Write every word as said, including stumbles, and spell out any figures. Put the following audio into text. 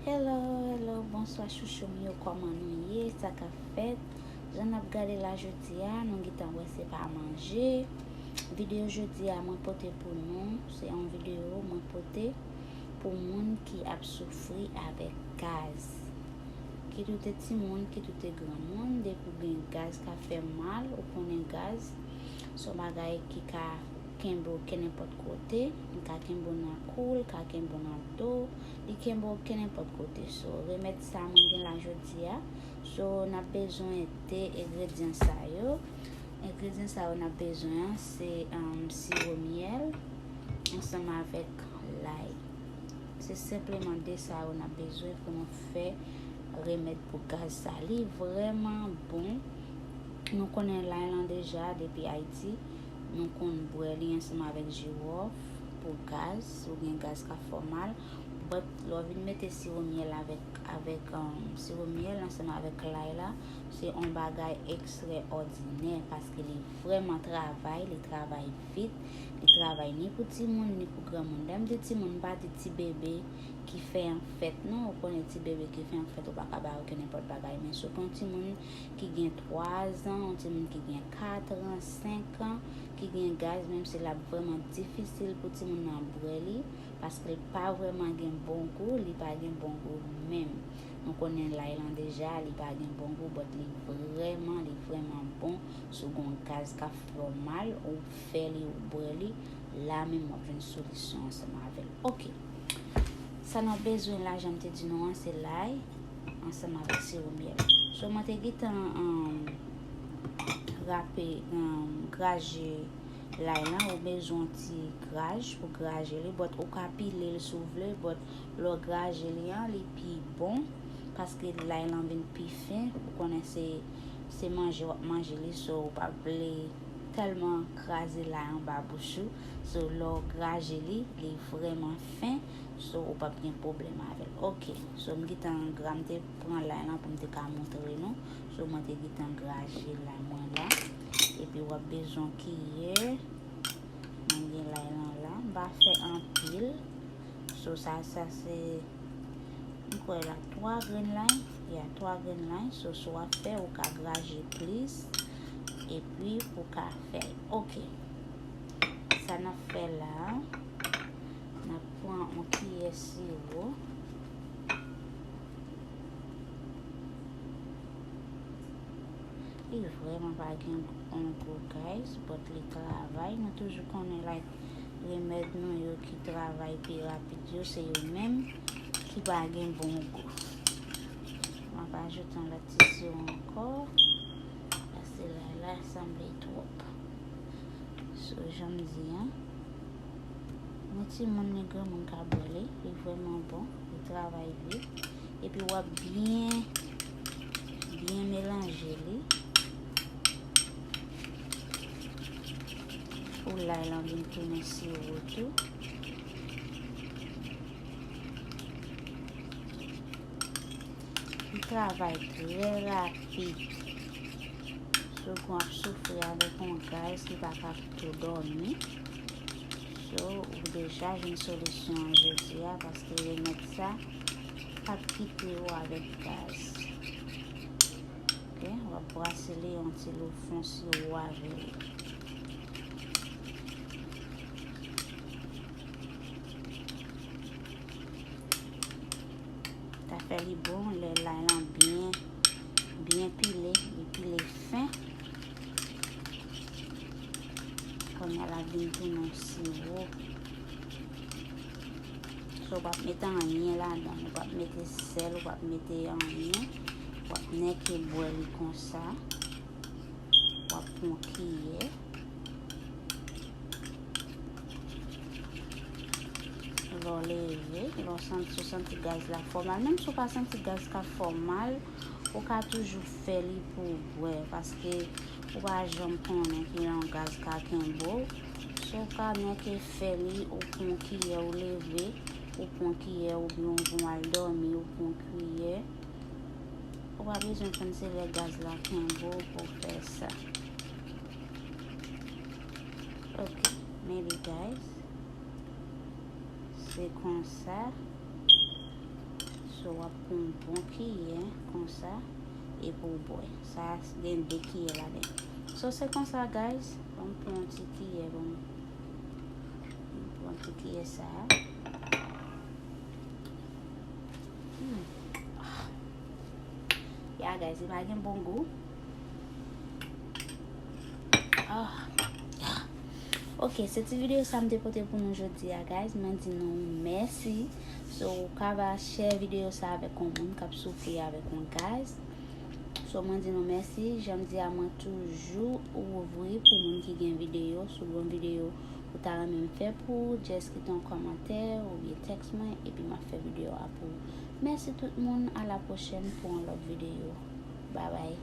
Hello, hello, bonswa chouchou m yo, kòman nou ye? Sa k ap fèt? Jan n ap gade la jodi a, nou gentan wè se pa manje. Videyo jodi a mwen pote pou nou, se yon videyo mwen pote pou moun ki ap soufri avèk gaz. Kit ou te timoun, kit ou te granmoun, depi w gen gaz k ap fè mal, ou konnen gaz se yon bagay ki ka kenbe w kenenpòt kote, li ka kenbe w nan kou, li ka kenbe w nan do, li kenbe w kenenpòt kote. So, remèd sa mwen gen la jodi a. So, n ap bezwen de engredyan sa yo. Engredyan sa yo n ap bezwen an, se, um, siwo myèl ansanm avèk lay. Se senpleman de sa yo n ap bezwen pou nou fè remèd pou gaz sa. Li vrèman bon. Nou konnen lay lan deja depi Ayiti. Nou konn bwè li ansanm avèk jiwòf pou gaz, si w gen gaz k ap fè w mal. But lè w vin mete siwo myèl avèk, avèk, um, siwo myèl ansanm avèk lay la, se yon bagay ekstrèòdinè paske li vrèman travay, li travay vit, li travay ni pou timoun, ni pou granmoun. Lè m di timoun, m pa di ti bebe ki fèk fèt non, ou konnen ti bebe ki fèk fèt, ou pa ka ba yo kenenpòt bagay, men si w gen yon timoun ki gen twa zan, yon timoun ki gen kat an, senk an, ki gen gaz, menm si l ap vrèman difisil pou timoun nan bwè li, paske l pa vrèman gen bon gou, li pa gen bon gou menm. Nou konnen lay lan deja, li pa gen bon gou, but li vrèman, li vrèman bon. Si w gen yon gaz k ap fè w mal, ou fè li, ou bwè li, la menm w ap jwenn solisyon ansanm avè l. Oke. Sa n ap bezwen la, jan m te di nou an, se lay ansanm avèk siwo myèl. So, mwen te gentan, um, rape, um, graje lay lan, ou bezwen yon ti graj pou graje li, but ou ka pile l si w vle, but lè w graje li an, li pi bon, paske lay lan vin pi fen, ou konnen se, se manje w ap manje li, so ou pa vle tèlman kraze lay anba bouch ou, so lè w graje li, li vrèman fen, so ou p ap gen pwoblèm avè l. Oke, so m gentan gra-, m te pran lay lan pou m te ka montre nou, so mwen te gentan graje lay mwen la, epi w ap bezwen kiyè, mwen gen lay lan la, m pa fè anpil, so sa, sa se, m kwè la twa grenn lay, ya twa grenn lay, so si w ap fè, ou ka graje plis, epi ou ka fè l. Oke, sa n ap fè la, n ap pran yon kiyè siwo. Li vrèman pa gen yon gou, guys, but li travay. Nou toujou konnen, like, remèd nou yo ki travay pi rapid yo, se yo menm ki pa gen bon gou. M ap ajoute yon lòt ti siwo ankò. Paske lay la sanble twòp. So, jan m di an, ni timoun ni granmoun ka bwè li, li vrèman bon, li travay vit. Epi w ap byen, byen melanje li. Pou lay lan vin tounen siwo tou. Li travay trè rapid. Soukou ap soufri avèk yon gaz ki pa ka tou dòmi. So, ou deja jwenn solisyon an jodi a, paske remèd sa p ap kite w avèk gaz. Oke, w ap brase li yon ti lou fon siwo avè li. Sa fè li bon lè lay lan byen, byen pile, li pile fen. Kounye a l ap vin tounen yon siwo. So, w p ap mete anyen ladan l, ou p ap mete sèl, ou p ap mete anyen. W ap nèke bwè li konsa. W ap pran kiyè. Lè w leve, lè w santi, ou santi gaz la fè w mal. Menm si w pa santi gaz ka fè w mal, ou ka toujou fè li pou w bwè, paske ou pa janm konnen ki jan gaz ka kenbe w. So, ou ka nèke fè li, ou pran kiyè, ou leve, ou pran kiyè, oubyen ou, ou al dòmi, ou pran kiyè. Ou pa bezwen tann se lè gaz la kenbe w pou w fè sa. Ok, men li, guys. Se konsa. So, Yon bon kiyè konsa, epi w bwè. Sa gen de kiyè ladan. So, se konsa, guys. Ban m pran yon ti kiyè, ban m pran ti kiyè sa. Hmm. Ah. Ya, guys, li pa gen bon gou. Ah. Ok, se ti videyo sa m te pote pou nou jodi a, guys. Mwen di nou mèsi. So, ou ka va share videyo sa avèk yon moun k ap soufri avèk yon gaz. So, mwen di nou mèsi. Jan m di a, mwen toujou ouvri pou moun ki gen videyo. Si w gen videyo ou ta renmen m fè pou ou, just kite yon kòmantè oubyen tèks mwen, epi m ap fè videyo a pou ou. Mèsi tout moun, a la pwochèn pou yon lòt videyo. Babay.